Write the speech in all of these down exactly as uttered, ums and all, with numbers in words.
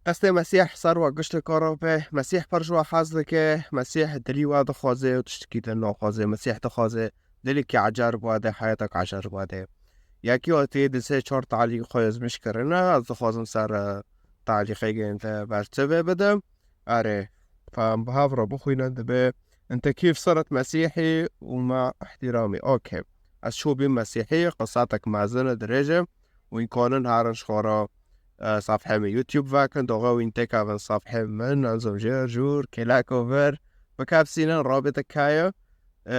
Destê Mesîh ser we giştê karo be. Mesîh pir ji we hez dike. Mesîh dilî we dixwaze û tiştekî din naxwaze. Mesîh dixwaze dilekî ecer bi we de, heyetek ecer bi we de. Yekî hatî di sê çar talî xwe yazmiş kirine. Ez dixwazim ser, e, talîxê gên de berçivê bidim. Erê, em bi hev re bixwînin dibe. Entekî fi siret Mesîhî û ma ihtiramî. Okey. Ez çû bîm Mesîhî, qisatek mezin e dirêj e. Wîn kanin herin ji xwe re, e, safhê min YouTube vekin, doğa wîn têkevin safhê min, ez jêr jûr, kêleko vir, bikepsînin, rabê te kaye, e,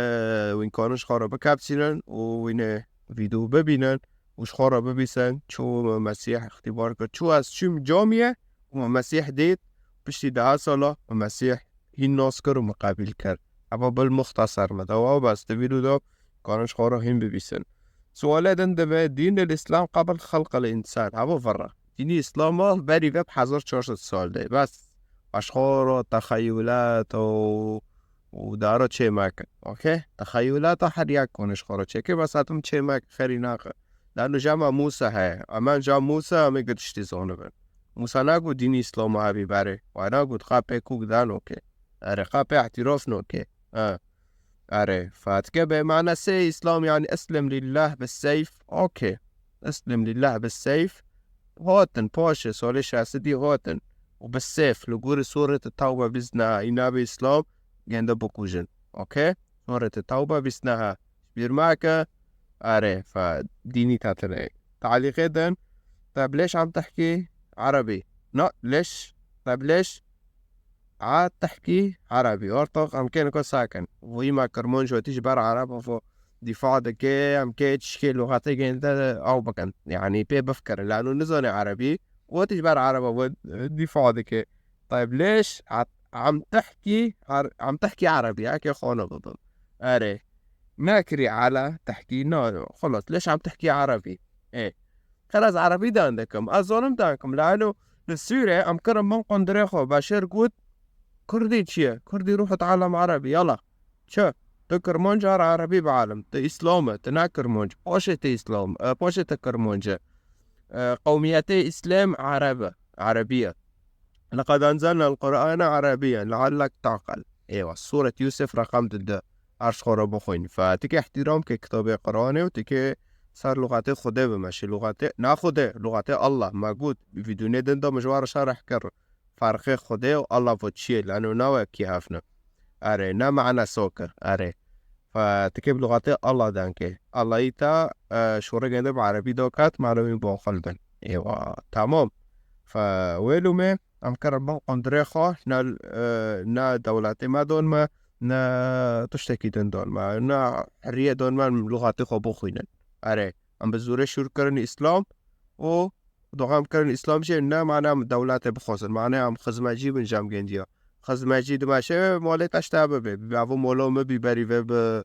wîn kanin ji xwe re bikepsînin û wînê vîdeo bibînin û ji xwe re bibîsin, çû me Mesîh îxtîbar kir, çû ez çûm camiyê û me Mesîh dît, piştî deha sala me Mesîh hîn nas kir û min qebîl kir. Eva bil muxteser me de, wa bes di vîdeo de kanin ji xwe re hîn bibîsin. Sualê din dibe, dîn el Îslam qebl xelq el însan. Heva vira. Dînî Îslama berî ve bi hezar çar sed sal de. Bes. Ji xwe re texeyulat û, û daro çê mekin. Okey? Texeyulata her yek kanin ji xwe re çêke, bes hatim çê mek xerî naxe. Lano jama Mûsa heye. Emen ja Mûsa, em ê gi tiştî zanibin. Mûsa nagot dînî Îslama hevî berê. Wa nagot qapê kûk dan okê. Erê, qapê ihtiraf nokê. Ha. Erê, fatike be manasê Îslam yani eslim lillah bis seyf. Okey. Eslim lillah bis seyf. Hatin, paşê, solê şasidî hatin. Û bis seyf, li gorî Sûrete Tewbe bîst neha, î navê Îslam, gende bikujin. Okey? Sûrete Tewbe bîst neha. Bîr make, erê, fa dînî tatine. Talîqê din, te bi lêş em tehkî erebî. Na, lêş, te bi lêş a tehkî erebî. Ortox em kên ko sakin. Vî ma kirmonc wetî ji ber ereb vo dîfa dike, em kê çişkê lûxatê gên te ew bikin. Yani pê bifkirin. Lano nizane erebî, wetî ji ber ereba vo dîfa dike. Tayb lêş, a-, em tehkî, er-, em tehkî erebî, eke xwana bibim. Erê. Nakirî ala, tehkî, na, xelas, lêş em tehkî erebî. Ê. Xelas erebî dan dikim. Ez zanim dan kim. Lano li Sûre em kirin bin qundirê xwe. Beşir got, Kurdî çi ye? Kurdî ruh tealem erebî. Yala. Çi? Tu kirmanc ar erebî bialim. Tu Îslam e. Tu ne kirmanc. Paşê tu Îslam. E, paşê tu kirmanc e. E, qewmiyetê Îslam ereb e. Erebî ye. لقد أنزلنا القرآن عربيا لعلك تعقل. Eywa, Sûret Yûsif reqem di du. Arş xwe re bixwîn. Fe tikê ihtiram ke kitabê Qur'anê û tikê ser lûxatê Xwedê bimeşî. Lûxatê, na Xwedê, lûxatê Allah. Me got, vîdûnê din de min ji wan re şerh kir. Ferqê Xwedê û Allah vo çi ye? Lano na wekî hev ne. Erê, ne mane sok e. Erê. Fe tikê bi lûxatê Allah dengê. Allahî ta, e, şûre gende bi erebî do kat, mane wî bon xil bin. Eywa, tamam. Fe wê lûmê, em kirin bin qundirê xwe, ne, e, ne dewletê me don me, ne tiştekî din don me, ne heriyê don me, em lûxatê xwe bixwînin. Erê, em bi zûrê şûr kirin Îslam û doxam kirin Îslam jî ne mane em dewletê bixwazin, mane em xizmetçî bin cem gendiya. Xizmetçî dimeşe malê teşte bibe. Evo molo min bî berî ve bi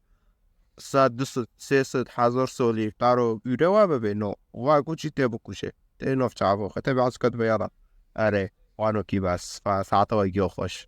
sed, du sed, sê sed, hezar solî, taro ûre wa bibe, no. Wa ku çî tê bikuşe. Tê nov çavo, xete bi asket be yara. Erê, wano kî bes. Fa saate we giyo xweş.